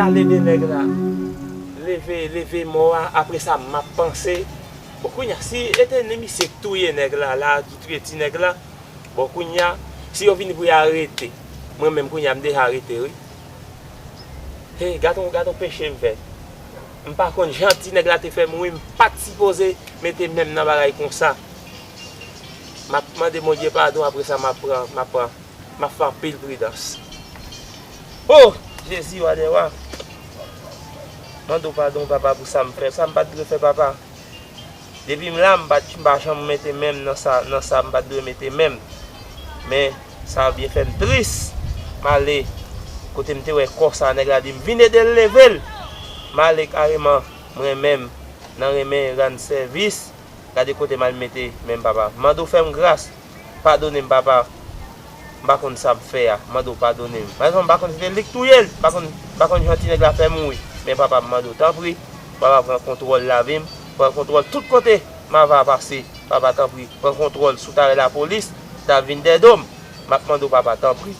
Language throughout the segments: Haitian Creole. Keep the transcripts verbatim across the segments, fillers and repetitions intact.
Leve nèg la. Leve, leve mò a, apre sa m ap panse. Bon, kounye a, si e te misye k touye nèg la, la, ki touye ti nèg la, bon, kounye a, si yo vini pou yo arete, mwen menm kounye a, m deja arete, wi. Hey, gad on, gad on peche m fè. M pa konn jan ti nèg la te fè mouri, m pa t sipoze mete men m nan bagay konsa. M ap mande Bondye padon, apre sa, m ap pran, m ap pran, m ap fè anpil pridans. Oh! Jezi, wa dè wa. Mande w padon, papa, pou sa m fè. Sa m pa t dwe fè, papa. Depi m la, m pa, m pa janm mete men m nan sa, nan sa m pa t dwe mete men m. Men, sa byen fè m tris. M ale kote m te wè kò sa, nèg la di m, "Vin ede l leve l." M ale kareman, mwen menm, nan renmen rann sèvis. Gade kote m al mete men m, papa. Mande w fè m gras. Padone m, papa. M pa konn sa m fè a. Mande w padone m. Malgre m pa konn si se li k touye l. M pa konn, m pa konn jan ti nèg la fè mouri. Men papa, m mande w, tanpri, papa, pran kontwòl lavi m. Pran kontwòl tout kote m ava pase. Papa, tanpri, pran kontwòl sou talè lapolis ta vin dèyè do m. M ap mande w, papa, tanpri.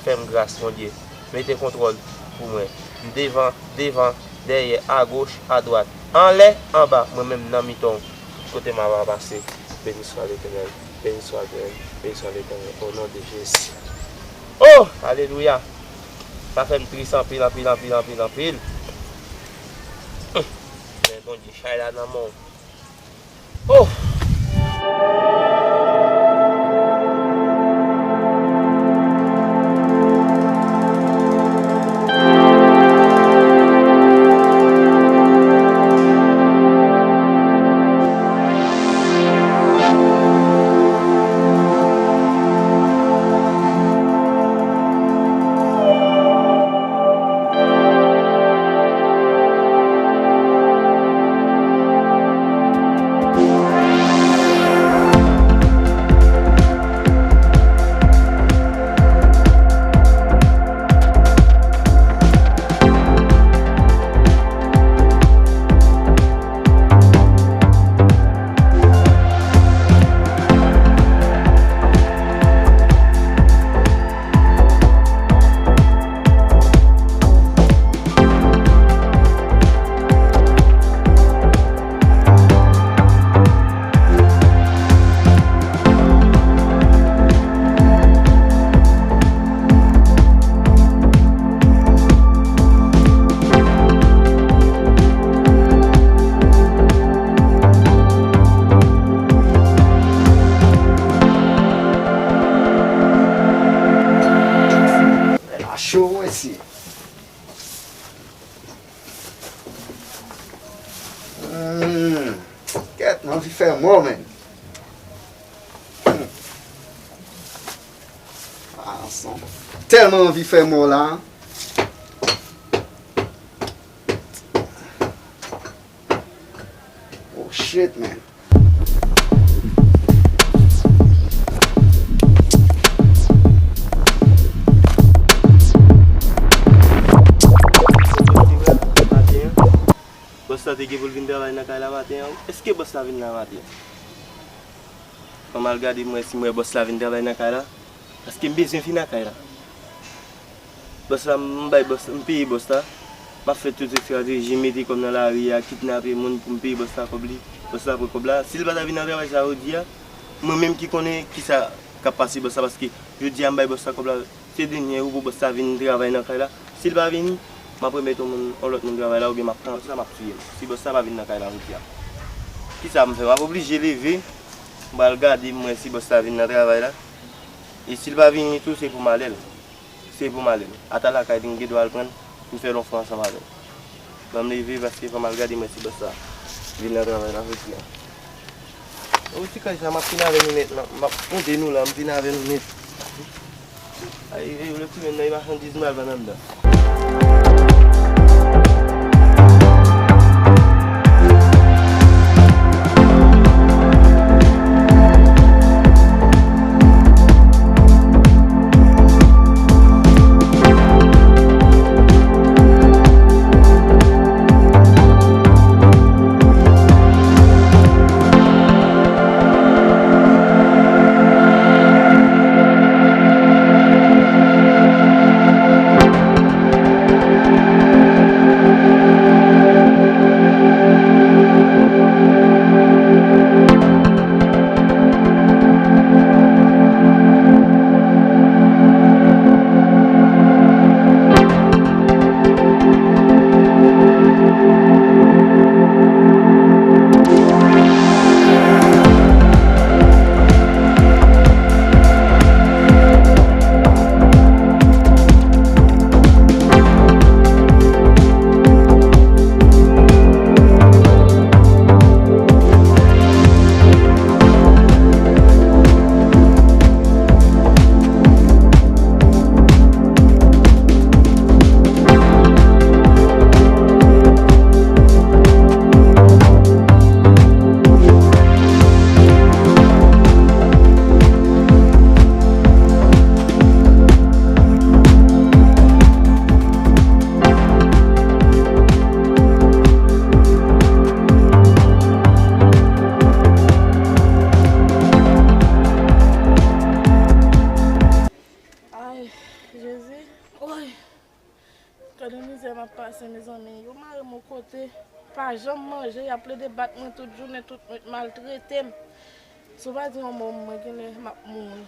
Fè m gras, Bondye. Mete kontwòl pou mwen. M devan, devan, dèyè, agoch, adwat. Anlè, anba, mwen menm nan mitan w. Tout kote m ava pase. Beni swa Letènèl. Beni swa Letènèl. Beni swa Letènèl. O non de Jezi. Oh! Alelouya! Sa fè m tris anpil, anpil, anpil, anpil, anpil. Humm. Men Bondye, chay la nan men w. Oh! Nèg la cho, mesye. Hmm. Kèt, m anvi fè mò, menn. Hmm. Ah, son. Tèlman anvi fè mò la. Oh shit, man. Bòs la te gen pou l vin travay nan kay la maten an wi. Èske bòs la vin la maten an? Fò m al gade m wè si m wè bòs la vin travay nan kay la. Paske m bezwen vin nan kay la. Bòs la, m bay bòs, m peye bòs la. M ap fè tout estrateji, mete kòm nan lari a, kidnape moun pou m peye bòs la kòb li. Bòs la pran kòb la. Si l pa ta vin nan travay sa jodi a, mwen menm ki konnen kisa k ap pase bòs la, paske jodi a m bay bòs la kòb la, se dènye jou pou bòs la vin travay nan kay la. Si l pa vini, m ap remèt yon moun, yon lòt moun travay la, oubyen m ap pran bòs la, m ap tiye l. Si bòs la pa vin nan kay la jodi a. Kisa m fè? M ap oblije leve, m pral gade, m wè si bòs la vin nan travay la. E si l pa vini tou, se pou m ale l. Se pou m ale l. Ata lakay li, m gen dwa al pran l, m fè l yon fwa ansanm avè l. Ban m leve, paske fò m al gade m wè si bòs la vin nan travay la jodi a. O, ti kay sa, m ap fin avè nou nèt, m ap, m ap konte nou la, m fin avè nou nèt. Ay, ay, le ti menn nan, e machandiz m al vann anndan. Woy, gade mizè m ap pase, mezanmi. Yo mare m yon kote, pa janm manje, y ap plede bat mwen tout jounen, tout nwit, maltrete m. Si w pa di yon mo, mwen genlè m ap mouri.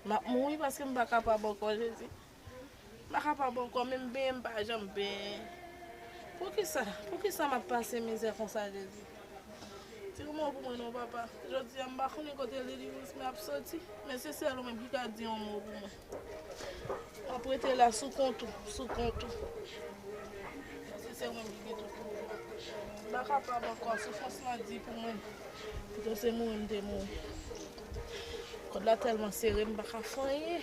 M ap mouri paske m pa kapab ankò, Jezi. M pa kapab ankò, menm benyen m pa janm benyen. Poukisa? Poukisa m ap pase mizè konsa, Jezi? Di yon mo pou mwen non, papa. Jodi a, m pa konnen kote Lili Wisme ap soti, men se sèl ou menm ki ka di yon mo pou mwen. M ap rete la sou kont ou, sou kont ou. Se sèl ou menm ki gen tout pouvwa. M pa kapab ankò, soufrans lan di pou mwen. Pito se mouri m te mouri. Kòd la tèlman sere, m pa ka fè anyen.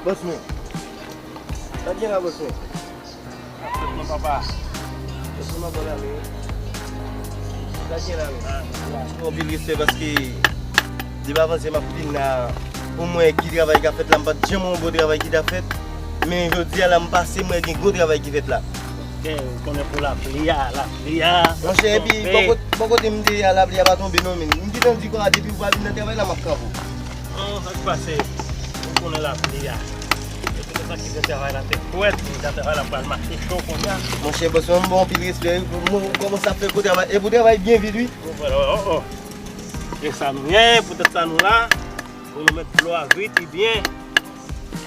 Bòs mwen. Sa k gen la, bòs mwen? Sa k fèt non, papa? Bòs mwen, mwen abòne wi. Sa k gen la, men? Anpil respè paske depi avanse m ap vin la pou m wè ki travay k ap fèt la, m pa t janm wè yon bon travay ki t ap fèt. Men jodi a la, m pase, m wè gen gwo travay ki fèt la. Gen, ou konnen pou lapli a, lapli a. Monchè, epi bò kot-, bò kote m te ye a, lapli a pa tonbe non, men. M gentan di kò a, depi ou pa vin nan travay la, m ap kanpe w. Non, sa k pase? Ou konnen lapli a. E poutèt sa ki fè travay la te frèt, men jan travay la pral mache cho kounye a. Monchè, bòs mwen, m ba w anpil respè wi. Mwen, kòman sa fè pou travay, e pou travay byen vit wi. Oh, oh, oh. E sa nou ye, poutèt sa nou la. Pou nou met dlo a vit e byen.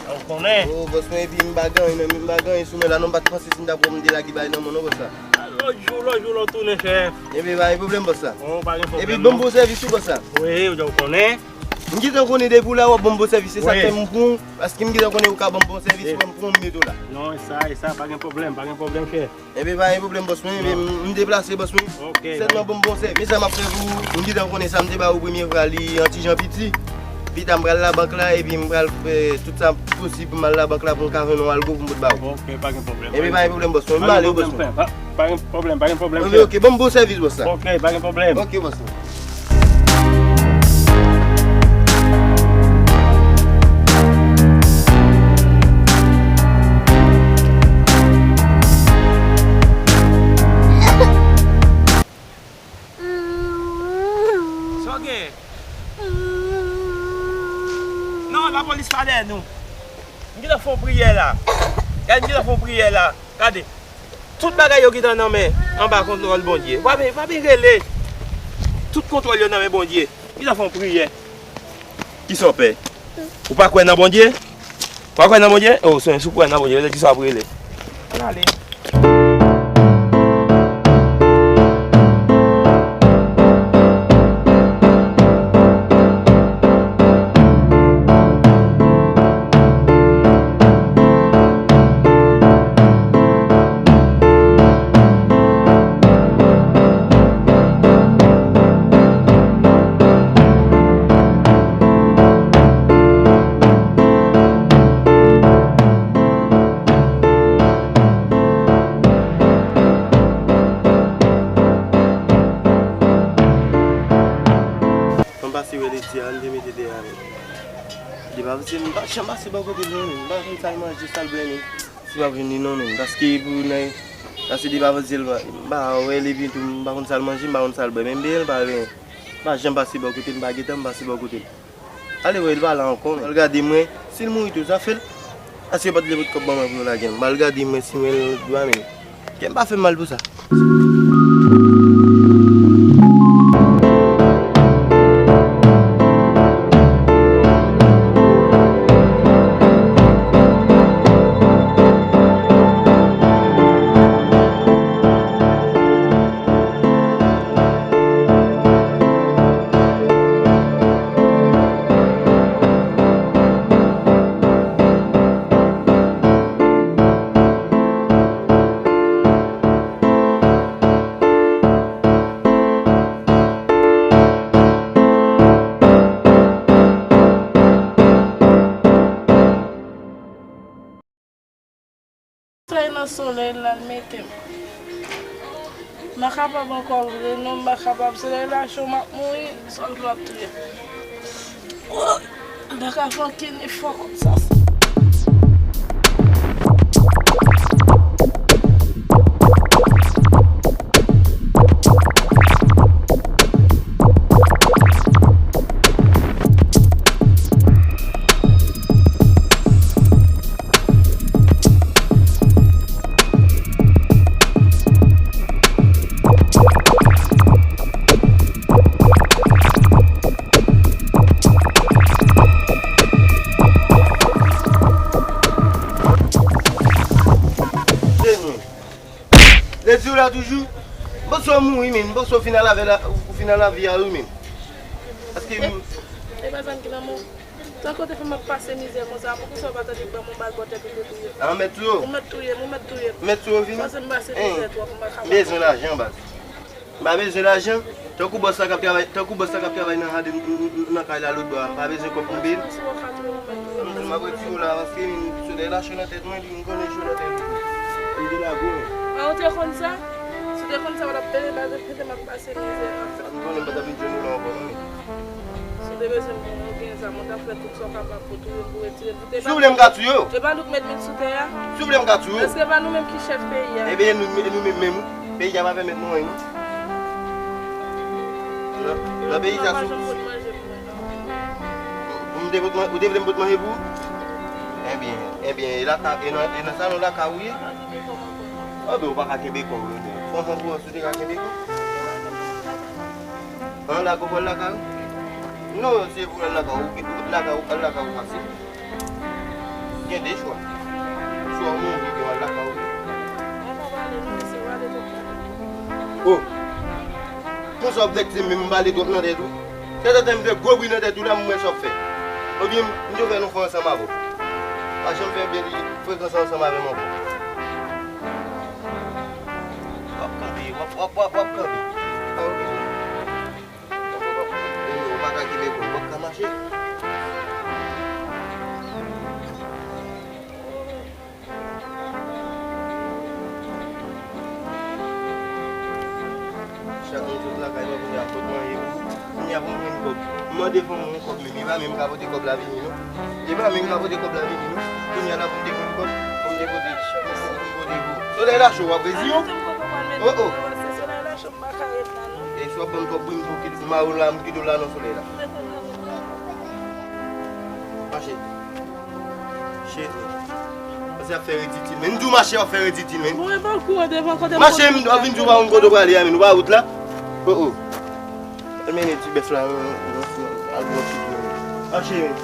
Ou konnen. Oh, bòs mwen, epi m pa gen anyen, men m pa gen anyen sou mwen la non, m pa t panse si m t ap wè w m te lage bagay nan men w non, bòs la. Lòt jou, lòt jou, lè w tounen, chèf. Ebyen, pa gen pwoblèm, bòs la. Oh, pa gen pwoblèm. Epi ban m bon sèvis wi, bòs la. Wi, ou konnen. M gentan konnen depi w la w ap ban m bon sèvis, se sa k fè m pran w, paske m gentan konnen ou ka ban m bon sèvis, mwen m pran w m mete w la. Non, e sa, e sa, pa gen pwoblèm, pa gen pwoblèm, chèf. Ebyen, pa gen pwoblèm, bòs mwen, ebyen, m deplase, bòs mwen. Ok. Sèlman ban m bon sèvis. Men sa m ap fè pou ou, m gentan konnen sa m te ba ou premye fwa, li yon ti jan piti. Pita m pral labank la, epi m pral fè tout sa posib pou m al labank la, pou m ka jwenn yon algo pou m pot ba ou. Ok, pa gen pwoblèm. Ebyen, pa gen pwoblèm, bòs mwen. M ale wi, bòs mwen. Pa, pa gen pwoblèm, pa gen pwoblèm, chèf. Ok, ok. Ban m bon sèvis, bòs la. Ok, pa gen pwoblèm. Ok, bòs mwen. Sa w gen? Non, lapolis pa dèyè nou. M gentan fè yon priyè la. Gade, m gentan fè yon priyè la. Gade. Tout bagay yo gentan nan men, anba kontwòl Bondye. Pa vin, pa vin rele. Tout kontwòl yo nan men Bondye. Gentan fè yon priyè. Kisa w pè? Ou pa kwè nan Bondye? Ou pa kwè nan Bondye? Oh, se, si w kwè nan Bondye, se kisa w ap rele? Ann ale. Ann pase wè leti a, ann te mete dèyè a menm. Depi avanse, m pa janm pase bò kote l non, menm. M pa konn sa l manje, sa l bwè menm. Si pa vini non, menm. Paske pou nan, paske depi avanse l, m pa wè l, epi tou, m pa konn sa l manje, m pa konn sa l bwè. Menm bèl pa, m pa janm pase bò kote l, m pa gentan pase bò kote l. Ale wè, li pa la ankò, men. Al gade mwen, si l mouri tou, sa fè l. Paske yo pa t vle pot kòb ban mwen pou yo lage m. Al gade mwen, si mwen l dwa, men. Kè m pa fè m mal pou sa. Solèy la l mete m. M pa kapab ankò vre non, m pa kapab. Solèy la cho, m ap mouri, sòl m ap touye m. M pa ka fè okenn efò konsa. Lè di w la toujou, m panse w mouri menm, m panse w fin al avè la, ou fin al avè a wi menm. Paske m... E pa sa m ki nan men w. Tankou w te fè m ap pase mizè konsa, poukisa w pa tande ban m yon bal bò tèt ou te touye m? A, mèt touye w. Ou mèt touye m, ou mèt touye m. Mèt touye w vini? Paske m pase mizè twòp, m pa kapab. M bezwen lajan, baz. M pa bezwen lajan. Tankou bòs la k ap travay, tankou bòs la k ap travay nan jaden, m, m, m, nan kay la lòtbò a, m pa bezwen kòb pou m peye l. M di m ap retire w la, paske solèy la cho nan tèt mwen, epi m konnen cho nan tèt ou tou. M te lage w. A, ou te konn sa? Si w te konn sa, w t ap pede, pede m ap pase mizè nan. M konnen m pa t ap vin jwenn ou la ankò, non. Si w te bezwen m, ou gen zam, ou t ap fè tout sa w kapab pou touye m, pou retire m. Si w vle, m ka touye w. E pa nou k met min sou tè a? Si w vle, m ka touye w. Èske e pa nou menm ki chèf peyi a? Ebyen, nou, nou menm menm, wi. Peyi a pa pèmèt nou anyen, non. Nan, nan peyi sa, si w, m te pot man-, ou te vle m pot manje pou ou? Ebyen, ebyen, e lakay, e nan, e nan salon lakay ou ye? Anben, ou pa ka kenbe kò w, ebyen. Fanfan pou ou, si w te ka kenbe kò w. An, lakay ou pral lakay ou? Non, se pou al lakay ou, lakay ou, al lakay ou fasil. Gen de chwa. Swa ou mouri, oubyen w al lakay ou. O! Konsa w ap vèkse m, m pale twòp nan tèt ou. Tèt an tèt m fè gwo bri nan tèt ou la, m wè sa w ap fè. Oubyen m te fè nou fè ansanm avè w. Pa janm fè bèl frekans ansanm avè m ankò. W ap kanpe, w ap, w ap, w ap, w ap kanpe. Ou pa ka kenbe kò w, ou p ap ka mache. Chak moun sot lakay mwen, kounye a pot manje pou, kounye a pou m jwenn kòb. M mande fanm mwen yon kòb menm, li pa menm ka pote kòb la vini non. Li pa menm ka pote kòb la vini non. Kounye a la pou m te jwenn kòb, pou m te pote, pou m pote pou. Solèy la cho, w ap rezi yo. O, o. E si w ap ban m twòp bri, m tou kite, m mare w la, m kite w la nan solèy la. Mache. Cheri. Paske w ap fè reditil. Men m di w mache, w ap fè reditil, men. Bon, e pa kou an devan kote m... Mache, m, w ap vin di w pa konn kote w prale a, men ou pa wout la. O, o. Al mennen ti bèf la, non, non, non, al bwè ti dlo. Mache, men.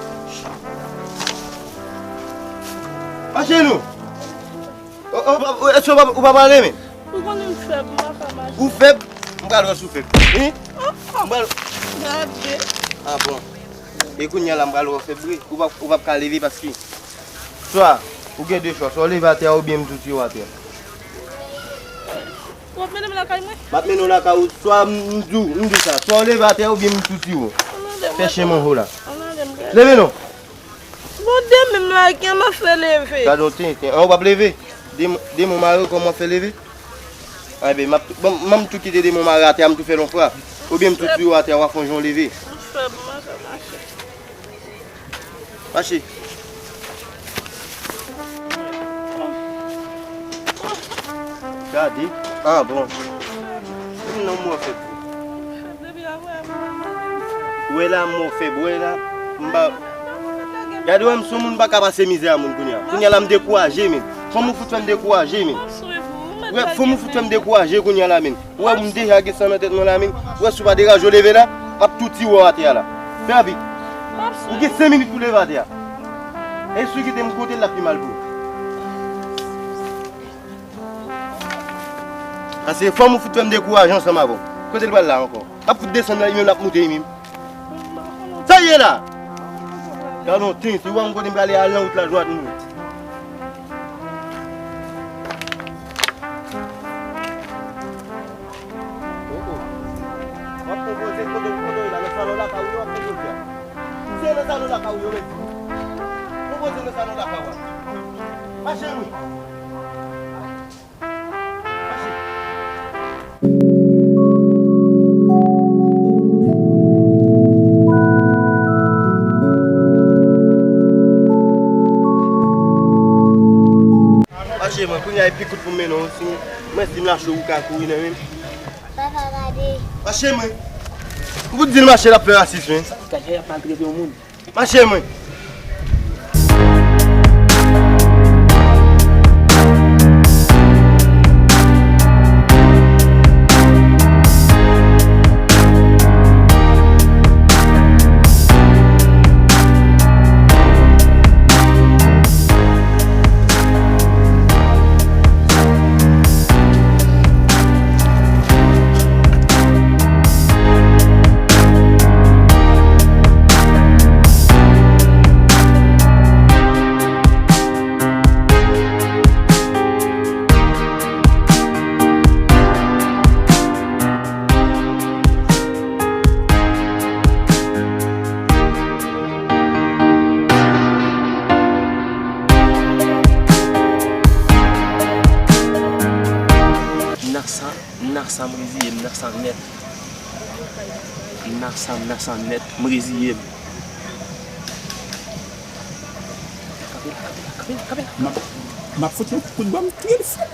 Mache, non. O, o, o, èske w pa, ou pa pale, men? Ou konnen m fèb, m pa ka mache. Ou fèb? M pral wè si w fèb. Wi? M pral... Gade. A bon. E kounye a la, m pral wè w fèb vre. Ou p ap, ou p ap ka leve paske swa ou gen de chwa, swa w leve atè a oubyen m tou tiye w atè a. W ap mennen m lakay mwen? M ap mennen w lakay ou, swa m, m di w, m di w sa, swa w leve atè a oubyen m tou tiye w. Fè chen manho la. Leve non. Bon, demen m la, kòman m ap fè leve? Gade yon tenten. An, ou p ap leve? Dem-, demon mare w, kòman w ap fè leve? Anben, m ap, bon, m ap tou kite demon mare atè a, m tou fè l yon frap. Oubyen m tou tiye w atè a, w ap fè yon jan w leve. M fèb, m pa ka mache. Mache. Gade. A, bon. Ou nan mwen fèb. Ou wè la, mò fèb, ou wè la, m pa... Gade, wè, m se yon moun m pa ka pase mizè a moun kounye a. Kounye a la, m dekouraje, men. Fanm ou fout fè m dekouraje, men. Wè, fanm ou fout fè m dekouraje kounye a la, men. Ou wè, m deja gen san nan tèt mwen la, men. Ou wè, si w pa degaje w leve la, m ap tou tiye w atè a la. Fè rapid. Ou gen senk minit pou leve atè a. E si w kite m kote l, l ap pi mal pou ou. Paske fanm ou fout fè m dekouraje ansanm avè w. Kote l pral la ankò? L ap fout desann la, li menm l ap moute li menm. Sa l ye la? Gade yon tenten, ou wè m kote m prale a, al nan wout la dwat mwen. O, o. W ap konpoze kote, kote w ye la, nan salon lakay ou ye w ap konpoze a. Se nan salon lakay ou ye w mèt di. Konpoze nan salon lakay ou a. Mache wi. Kounye a, e pi kout pou m mennen w. Si mwen, si m lache w, ou ka kouri nan men m. Papa, gade. Mache, mwen. M pou di l mache, l ap fè rasis, men. Gade, y ap maltrete yon moun. Mache, mwen. Nan sa, nan sa, m reziye m, nan sa nèt. Nan sa, nan sa nèt, m reziye m. Kanpe la, kanpe la, kanpe la, kanpe la. M ap, m ap fout yon kout bwa, m touye l fou.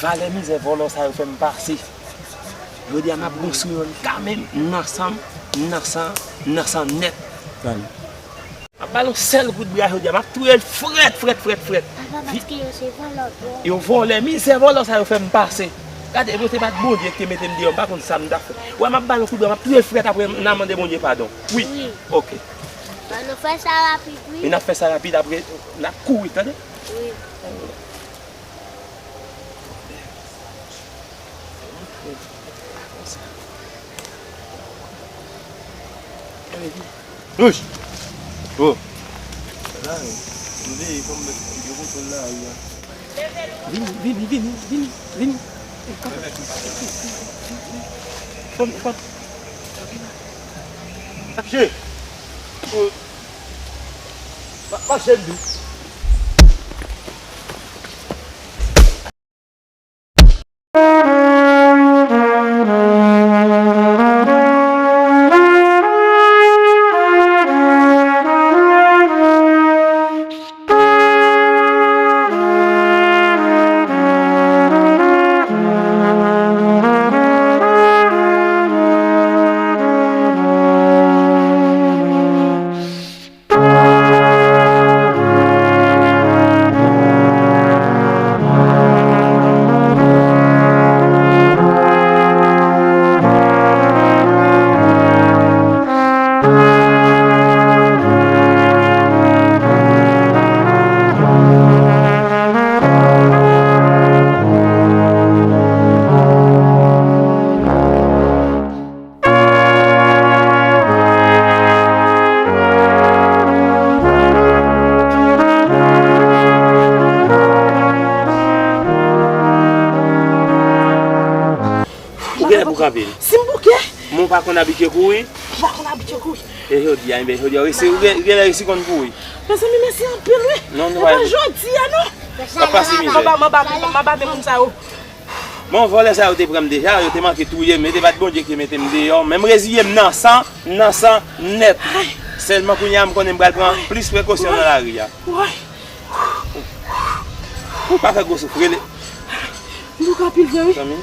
Valè mizè vòlò sa yo fè m pase. Jodi a m ap gon sou yo kanmenm, nan san m, nan san, nan san nèt. Tande. M ap ba l yon sèl kout bra jodi a, m ap touye l frèt, frèt, frèt, frèt. Papa, paske yo se vòlò, bro. Yo vòlè, mizè vòlò sa yo fè m pase. Gade, mwen se pa t Bondye ki te mete m deyò, m pa konn sa m t ap fè. Wè, m ap ba l yon kout bra, m ap touye l frèt, apre n a mande Bondye padon. Wi. Wi. Ok. Ban nou fè sa rapid, wi. E n ap fè sa rapid, apre n ap kouri, tande? Wi. Wouch! Oh! La, m veye, fò m met yo kontwòl lari a. Vini, vini, vini, vini, vini. Fò m, fò m. Mache! Oh! Ma-, mache, m di. Ou genlè pou kanpe l. Si m bouke. Men w pa konn abitye kouri? M pa konn abitye kouri. E jodi a, enben, jodi a, ou resi, ou gen, ou genlè resi konn kouri. Mezanmi, mèsi anpil, wi. Non, nou pa. E pa jodi a, non. W ap pase mizè. M ap ba, m ap ba, m ap ba de moun sa yo. Bon, vòlè sa yo te pran m deja, yo te manke touye m, e te pa t Bondye ki te mete m deyò, men m reziye m nan san, nan san nèt. Sèlman kounye a, m konnen m pral pran plis prekosyon nan lari a. Ou pa fè gwo souf, rele. M bouke anpil vre, wi. Zanmi.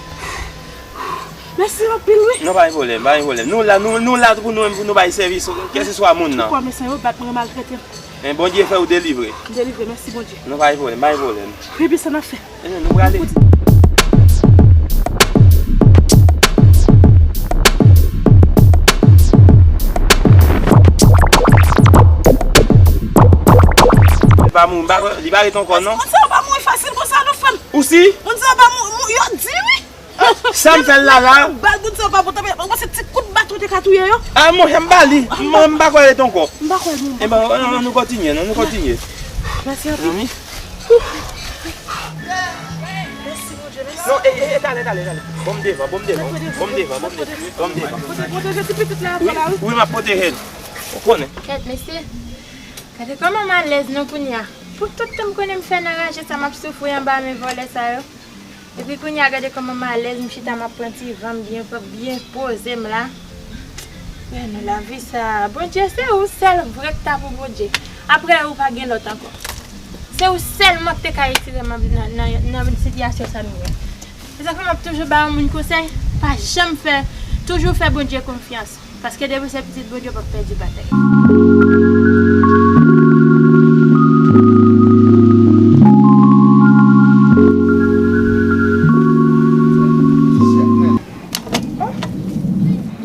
Mèsi anpil, wi. Non, pa gen pwoblèm, pa gen pwoblèm. Nou la, nou, nou la pou nou menm, pou nou bay sèvis, kèlkeswa moun nan. Poukwa mesye yo bat mwen, maltrete m? Men Bondye fè w delivre. M delivre, mèsi Bondye. Non, pa gen pwoblèm, pa gen pwoblèm. Ebyen, sa n ap fè? Ebyen, nou prale. Li pa mouri, li pa, li pa ret ankò, non? Moun sa yo pa mouri fasil konsa, non, frè m. Ou si? Moun sa yo pa mouri, yo di, wi. Sa m fè l la, la? Bal moun sa yo pa bon, tanpri, mwen se ti kout bat ou te ka touye yo. A, monchè, m ba li. M, m pa kwè l ret ankò. M pa kwè l bon. Ebyen, ann, ann, nou kontinye, non, nou kontinye. Mèsi anpil. Zanmi. Mèsi, Bondye, mèsi. Non, e, e, e, talè, talè, talè. Bon, m devan, bon, m devan. Bon, m devan, bon, m devan, bon, m devan. Pwoteje ti pitit la, wi, la, wi. Wi, m ap pwoteje l. Ou konnen. Kèt, mesye. Gade kòman m alèz, non, kounye a. Pou tout tan m konnen m fè nan raje sa, m ap soufri anba men vòlè sa yo. Epi kounye a, gade kòman m alèz, m chita, m ap pran ti van, m byen pwòp, byen poze m la. Men nan lavi sa, Bondye, se ou sèl vre k ta pou Bondye. Apre ou, pa gen lòt ankò. Se ou sèlman ki te ka retire m nan, nan, nan, nan sitiyasyon sa m ye a. Se sa k fè m ap toujou ba yon moun konsèy, pa janm fè, toujou fè Bondye konfyans. Paske depi se pitit Bondye, w p ap pèdi batay.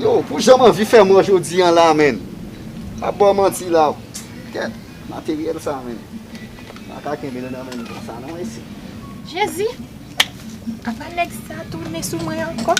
Yo, pou jan m anvi fè mò jodi a la, menn. M ap ba w manti la. Kèt, materyèl sa, menn. Pa ka kenbe l nan men m konsa non, mesye. Jezi! Apa nèg sa tounen sou mwen ankò?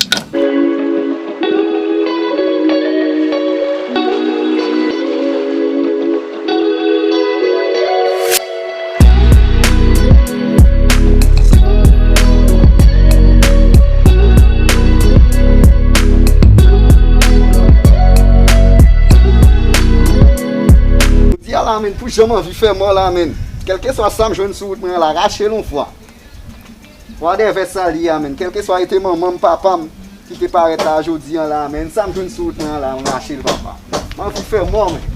Jodi a la, menn, pou jan m anvi fè mò la, menn. Kèlkeswa sa m jwenn sou wout mwen an la, rache l yon fwa. Fwa dèvè sa li a, menn. Kèlkeswa e te manman m, papa m ki te parèt la jodi a la, menn. Sa m jwenn sou wout mwen an la, m rache l, papa. M anvi fè mò, menn.